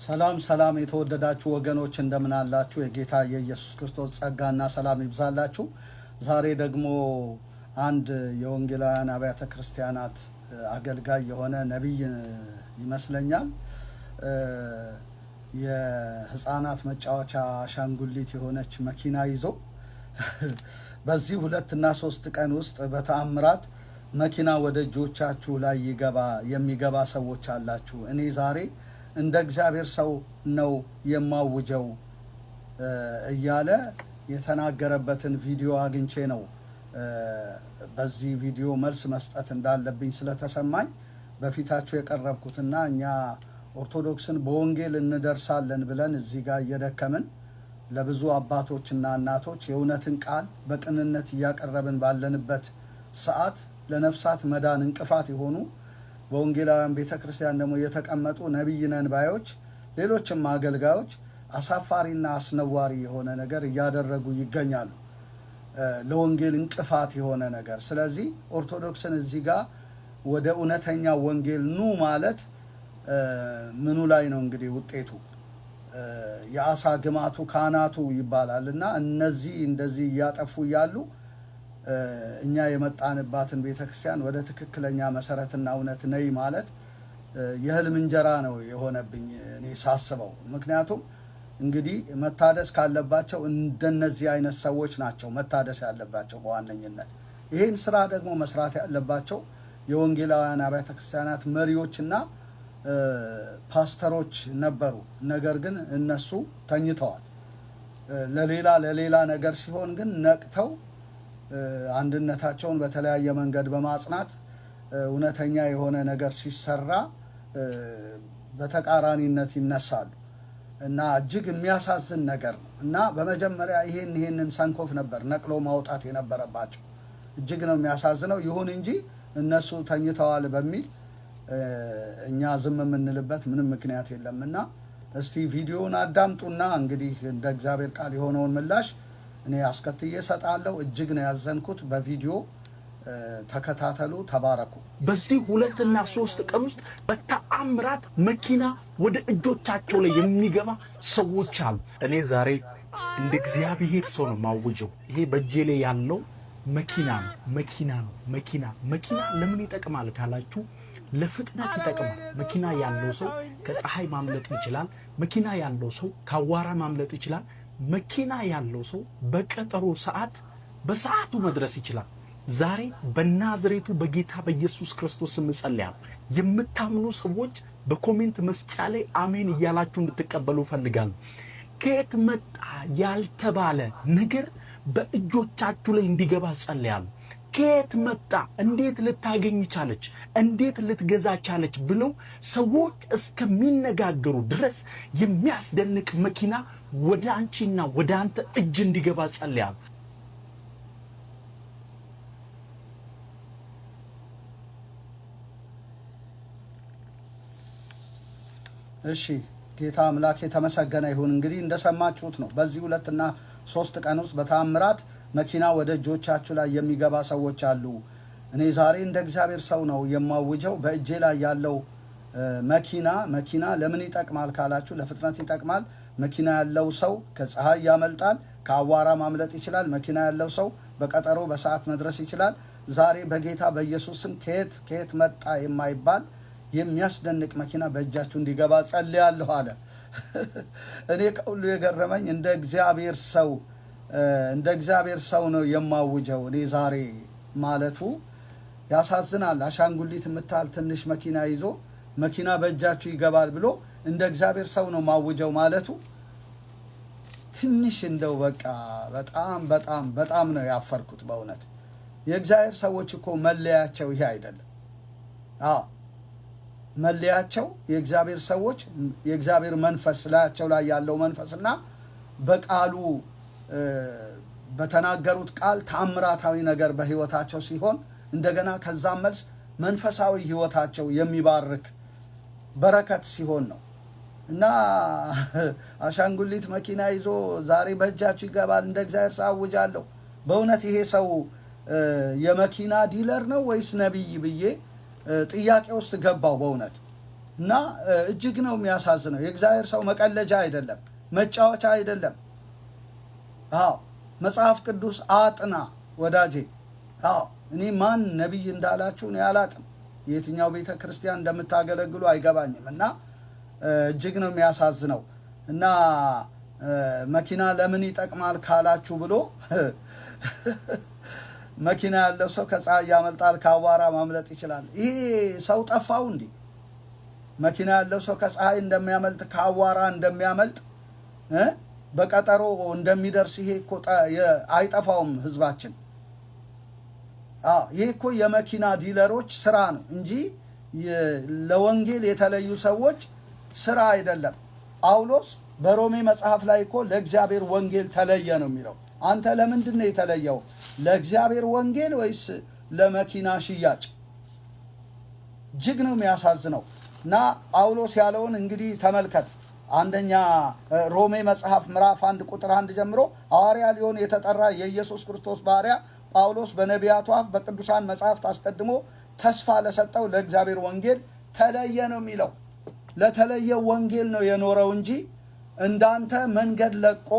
ሰላም ሰላም፣ የተወደዳችሁ ወገኖች እንደምን አላችሁ? የጌታ የኢየሱስ ክርስቶስ ጸጋና ሰላም ይብዛላችሁ። ዛሬ ደግሞ አንድ የወንጌላውያን አብያተ ክርስቲያናት አገልጋይ የሆነ ነቢይ ይመስለኛል የሕፃናት መጫወቻ አሻንጉሊት የሆነች መኪና ይዞ በዚህ 2 እና 3 ቀን ውስጥ በተአምራት መኪና ወደ እጆቻችሁ ላይ የሚገባ ሰዎች አላችሁ። እኔ ዛሬ እንደ እግዚአብሔር ሰው ነው የማውጀው እያለ የተናገረበትን ቪዲዮ አግኝቼ ነው በዚህ ቪዲዮ መልስ መስጠት እንዳለብኝ ስለተሰማኝ በፊታችሁ የቀረብኩትና እኛ ኦርቶዶክስን በወንጌል እንደርሳለን ብለን እዚህ ጋር እየደከምን ለብዙ አባቶችና እናቶች የእውነትን ቃል በቅንነት እያቀረብን ባለንበት ሰዓት ለነፍሳት መዳን እንቅፋት የሆኑ በወንጌላውያን ቤተ ክርስቲያን ደግሞ የተቀመጡ ነቢይ ነን ባዮች፣ ሌሎችም አገልጋዮች አሳፋሪና አስነዋሪ የሆነ ነገር እያደረጉ ይገኛሉ። ለወንጌል እንቅፋት የሆነ ነገር። ስለዚህ ኦርቶዶክስን እዚህ ጋር ወደ እውነተኛ ወንጌል ኑ ማለት ምኑ ላይ ነው እንግዲህ ውጤቱ? የአሳ ግማቱ ካናቱ ይባላል እና እነዚህ እንደዚህ እያጠፉ እያሉ እኛ የመጣንባትን ቤተክርስቲያን ወደ ትክክለኛ መሰረትና እውነት ነይ ማለት የህልም እንጀራ ነው የሆነብኝ እኔ ሳስበው። ምክንያቱም እንግዲህ መታደስ ካለባቸው እንደነዚህ አይነት ሰዎች ናቸው መታደስ ያለባቸው በዋነኝነት። ይህን ስራ ደግሞ መስራት ያለባቸው የወንጌላውያን አብያተ ክርስቲያናት መሪዎችና ፓስተሮች ነበሩ። ነገር ግን እነሱ ተኝተዋል። ለሌላ ለሌላ ነገር ሲሆን ግን ነቅተው አንድነታቸውን በተለያየ መንገድ በማጽናት እውነተኛ የሆነ ነገር ሲሰራ በተቃራኒነት ይነሳሉ እና እጅግ የሚያሳዝን ነገር ነው። እና በመጀመሪያ ይሄንን ሰንኮፍ ነበር ነቅሎ ማውጣት የነበረባቸው። እጅግ ነው የሚያሳዝነው። ይሁን እንጂ እነሱ ተኝተዋል በሚል እኛ ዝም የምንልበት ምንም ምክንያት የለም እና እስቲ ቪዲዮውን አዳምጡና እንግዲህ እንደ እግዚአብሔር ቃል የሆነውን ምላሽ እኔ አስከትዬ እሰጣለሁ። እጅግ ነው ያዘንኩት። በቪዲዮ ተከታተሉ፣ ተባረኩ። በዚህ 2ና 3 ቀን ውስጥ በተአምራት መኪና ወደ እጆቻቸው ላይ የሚገባ ሰዎች አሉ። እኔ ዛሬ እንደ እግዚአብሔር ሰው ነው ማውጀው። ይሄ በእጄ ላይ ያለው መኪና ነው። መኪና ነው። መኪና መኪና ለምን ይጠቅማል ካላችሁ ለፍጥነት ይጠቅማል። መኪና ያለው ሰው ከፀሐይ ማምለጥ ይችላል። መኪና ያለው ሰው ከአዋራ ማምለጥ ይችላል። መኪና ያለው ሰው በቀጠሮ ሰዓት በሰዓቱ መድረስ ይችላል። ዛሬ በናዝሬቱ በጌታ በኢየሱስ ክርስቶስ ስም እጸልያለሁ። የምታምኑ ሰዎች በ comment መስጫ ላይ አሜን እያላችሁ እንድትቀበሉ እፈልጋለሁ። ከየት መጣ ያልተባለ ነገር በእጆቻችሁ ላይ እንዲገባ እጸልያለሁ። ከየት መጣ፣ እንዴት ልታገኝ ቻለች፣ እንዴት ልትገዛ ቻለች ብለው ሰዎች እስከሚነጋገሩ ድረስ የሚያስደንቅ መኪና ወደ አንቺና ወደ አንተ እጅ እንዲገባ ጸልያለሁ። እሺ፣ ጌታ አምላክ የተመሰገነ ይሁን። እንግዲህ እንደሰማችሁት ነው። በዚህ 2ና 3 ቀን ውስጥ በተአምራት መኪና ወደ እጆቻችሁ ላይ የሚገባ ሰዎች አሉ። እኔ ዛሬ እንደ እግዚአብሔር ሰው ነው የማውጀው። በእጄ ላይ ያለው መኪና፣ መኪና ለምን ይጠቅማል ካላችሁ ለፍጥነት ይጠቅማል። መኪና ያለው ሰው ከፀሐይ ያመልጣል፣ ከአዋራ ማምለጥ ይችላል። መኪና ያለው ሰው በቀጠሮ በሰዓት መድረስ ይችላል። ዛሬ በጌታ በኢየሱስ ስም ከየት ከየት መጣ የማይባል የሚያስደንቅ መኪና በእጃችሁ እንዲገባ ጸልያለሁ አለ። እኔ ከሁሉ የገረመኝ እንደ እግዚአብሔር ሰው ነው የማውጀው እኔ ዛሬ ማለቱ ያሳዝናል። አሻንጉሊት የምታህል ትንሽ መኪና ይዞ መኪና በእጃችሁ ይገባል ብሎ እንደ እግዚአብሔር ሰው ነው ማውጀው ማለቱ ትንሽ እንደው በቃ በጣም በጣም በጣም ነው ያፈርኩት በእውነት። የእግዚአብሔር ሰዎች እኮ መለያቸው ይሄ አይደለም። አዎ፣ መለያቸው የእግዚአብሔር ሰዎች የእግዚአብሔር መንፈስ ላያቸው ላይ ያለው መንፈስና በቃሉ በተናገሩት ቃል ተአምራታዊ ነገር በህይወታቸው ሲሆን እንደገና ከዛም መልስ መንፈሳዊ ህይወታቸው የሚባርክ በረከት ሲሆን ነው። እና አሻንጉሊት መኪና ይዞ ዛሬ በእጃችሁ ይገባል እንደ እግዚአብሔር ሰው አውጃለሁ። በእውነት ይሄ ሰው የመኪና dealer ነው ወይስ ነቢይ ብዬ ጥያቄ ውስጥ ገባው። በእውነት እና እጅግ ነው የሚያሳዝነው። የእግዚአብሔር ሰው መቀለጃ አይደለም፣ መጫወቻ አይደለም። አዎ መጽሐፍ ቅዱስ አጥና ወዳጄ። አዎ እኔ ማን ነቢይ እንዳላችሁ እኔ አላቅም። የትኛው ቤተ ክርስቲያን እንደምታገለግሉ አይገባኝም። እና እጅግ ነው የሚያሳዝነው። እና መኪና ለምን ይጠቅማል ካላችሁ ብሎ መኪና ያለው ሰው ከፀሐይ ያመልጣል፣ ከአቧራ ማምለጥ ይችላል። ይሄ ሰው ጠፋው እንዴ? መኪና ያለው ሰው ከፀሐይ እንደሚያመልጥ፣ ከአቧራ እንደሚያመልጥ፣ በቀጠሮ እንደሚደርስ ይሄ እኮ አይጠፋውም ህዝባችን። ይሄ እኮ የመኪና dealer ኦች ስራ ነው እንጂ ለወንጌል የተለዩ ሰዎች ስራ አይደለም። ጳውሎስ በሮሜ መጽሐፍ ላይ እኮ ለእግዚአብሔር ወንጌል ተለየ ነው የሚለው። አንተ ለምንድን ነው የተለየው? ለእግዚአብሔር ወንጌል ወይስ ለመኪና ሽያጭ? እጅግ ነው የሚያሳዝነው። እና ጳውሎስ ያለውን እንግዲህ ተመልከት። አንደኛ ሮሜ መጽሐፍ ምዕራፍ 1 ቁጥር 1 ጀምሮ ሐዋርያ ሊሆን የተጠራ የኢየሱስ ክርስቶስ ባሪያ ጳውሎስ በነቢያቱ አፍ በቅዱሳን መጽሐፍት አስቀድሞ ተስፋ ለሰጠው ለእግዚአብሔር ወንጌል ተለየ ነው የሚለው። ለተለየ ወንጌል ነው የኖረው እንጂ እንዳንተ መንገድ ለቆ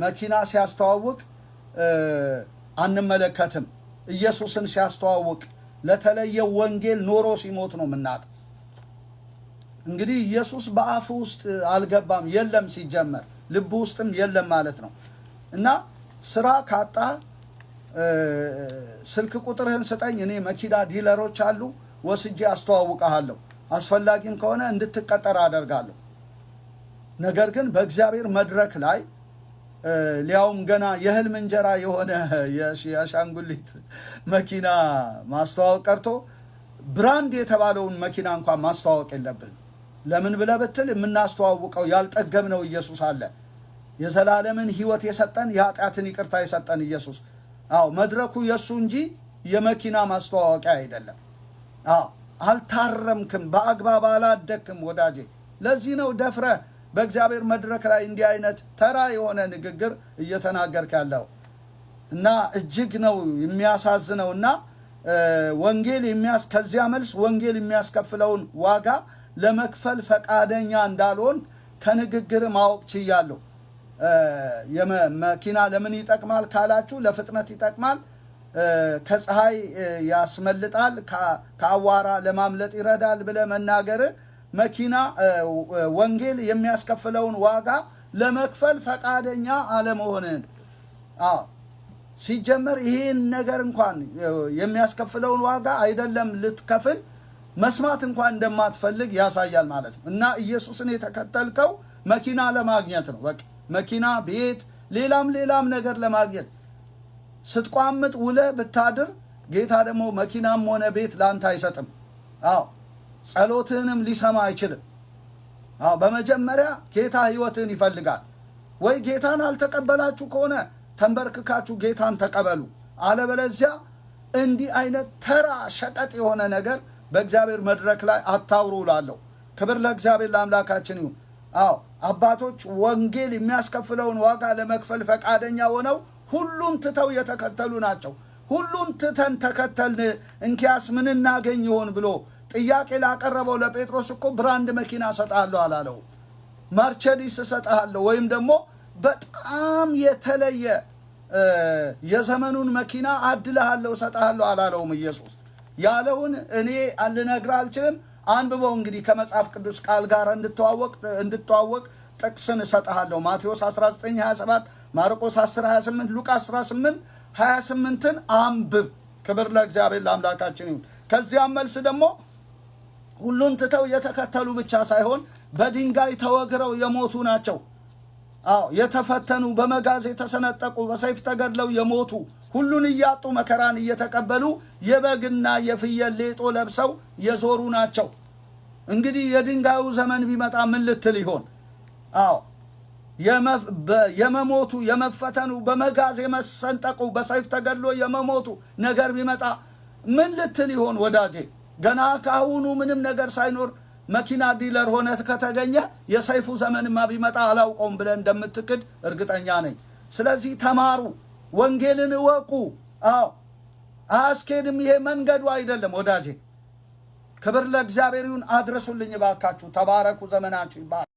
መኪና ሲያስተዋውቅ አንመለከትም። ኢየሱስን ሲያስተዋውቅ ለተለየ ወንጌል ኖሮ ሲሞት ነው የምናውቀው። እንግዲህ ኢየሱስ በአፍ ውስጥ አልገባም፣ የለም፣ ሲጀመር ልብ ውስጥም የለም ማለት ነው። እና ስራ ካጣ ስልክ ቁጥርህን ስጠኝ፣ እኔ መኪና dealer ኦች አሉ ወስጄ አስተዋውቀሃለሁ። አስፈላጊም ከሆነ እንድትቀጠር አደርጋለሁ። ነገር ግን በእግዚአብሔር መድረክ ላይ ሊያውም ገና የህልም እንጀራ የሆነ የአሻንጉሊት መኪና ማስተዋወቅ ቀርቶ brand የተባለውን መኪና እንኳን ማስተዋወቅ የለብን። ለምን ብለህ ብትል የምናስተዋውቀው ያልጠገብነው ኢየሱስ አለ። የዘላለምን ሕይወት የሰጠን፣ የኃጢአትን ይቅርታ የሰጠን ኢየሱስ። አዎ መድረኩ የእሱ እንጂ የመኪና ማስተዋወቂያ አይደለም። አዎ አልታረምክም፣ በአግባብ አላደግክም ወዳጄ። ለዚህ ነው ደፍረህ በእግዚአብሔር መድረክ ላይ እንዲህ አይነት ተራ የሆነ ንግግር እየተናገርክ ያለው። እና እጅግ ነው የሚያሳዝነው። እና ወንጌል ከዚያ መልስ ወንጌል የሚያስከፍለውን ዋጋ ለመክፈል ፈቃደኛ እንዳልሆን ከንግግር ማወቅ ችያለሁ። መኪና ለምን ይጠቅማል ካላችሁ ለፍጥነት ይጠቅማል፣ ከፀሐይ ያስመልጣል፣ ከአዋራ ለማምለጥ ይረዳል ብለህ መናገር መኪና ወንጌል የሚያስከፍለውን ዋጋ ለመክፈል ፈቃደኛ አለመሆንን፣ አዎ ሲጀመር ይህን ነገር እንኳን የሚያስከፍለውን ዋጋ አይደለም ልትከፍል መስማት እንኳን እንደማትፈልግ ያሳያል ማለት ነው። እና ኢየሱስን የተከተልከው መኪና ለማግኘት ነው። በቃ መኪና፣ ቤት፣ ሌላም ሌላም ነገር ለማግኘት ስትቋምጥ ውለህ ብታድር ጌታ ደግሞ መኪናም ሆነ ቤት ለአንተ አይሰጥም። አዎ ጸሎትህንም ሊሰማ አይችልም። አዎ በመጀመሪያ ጌታ ሕይወትህን ይፈልጋል። ወይ ጌታን አልተቀበላችሁ ከሆነ ተንበርክካችሁ ጌታን ተቀበሉ። አለበለዚያ እንዲህ አይነት ተራ ሸቀጥ የሆነ ነገር በእግዚአብሔር መድረክ ላይ አታውሩ እላለሁ። ክብር ለእግዚአብሔር ለአምላካችን ይሁን። አዎ አባቶች ወንጌል የሚያስከፍለውን ዋጋ ለመክፈል ፈቃደኛ ሆነው ሁሉን ትተው የተከተሉ ናቸው። ሁሉን ትተን ተከተልን፣ እንኪያስ ምን እናገኝ ይሆን ብሎ ጥያቄ ላቀረበው ለጴጥሮስ እኮ brand መኪና እሰጥሃለሁ አላለው። መርቸዲስ እሰጥሃለሁ ወይም ደግሞ በጣም የተለየ የዘመኑን መኪና አድልሃለሁ፣ እሰጥሃለሁ አላለውም። ኢየሱስ ያለውን እኔ ልነግርህ አልችልም። አንብበው እንግዲህ ከመጽሐፍ ቅዱስ ቃል ጋር እንድትተዋወቅ ጥቅስን እሰጥሃለሁ። ማቴዎስ 19:27፣ ማርቆስ 10:28፣ ሉቃስ 18 28ን አንብብ። ክብር ለእግዚአብሔር ለአምላካችን ይሁን። ከዚያም መልስ ደግሞ ሁሉን ትተው የተከተሉ ብቻ ሳይሆን በድንጋይ ተወግረው የሞቱ ናቸው። አዎ የተፈተኑ፣ በመጋዝ የተሰነጠቁ፣ በሰይፍ ተገድለው የሞቱ፣ ሁሉን እያጡ መከራን እየተቀበሉ የበግና የፍየል ሌጦ ለብሰው የዞሩ ናቸው። እንግዲህ የድንጋዩ ዘመን ቢመጣ ምን ልትል ይሆን? አዎ የመሞቱ፣ የመፈተኑ፣ በመጋዝ የመሰንጠቁ፣ በሰይፍ ተገድሎ የመሞቱ ነገር ቢመጣ ምን ልትል ይሆን ወዳጄ? ገና ከአሁኑ ምንም ነገር ሳይኖር መኪና dealer ሆነ ከተገኘ የሰይፉ ዘመንማ ቢመጣ አላውቀውም ብለህ እንደምትክድ እርግጠኛ ነኝ። ስለዚህ ተማሩ፣ ወንጌልን እወቁ። አዎ አያስኬድም። ይሄ መንገዱ አይደለም ወዳጄ። ክብር ለእግዚአብሔር ይሁን። አድረሱልኝ ባካችሁ። ተባረኩ። ዘመናችሁ ይባረክ።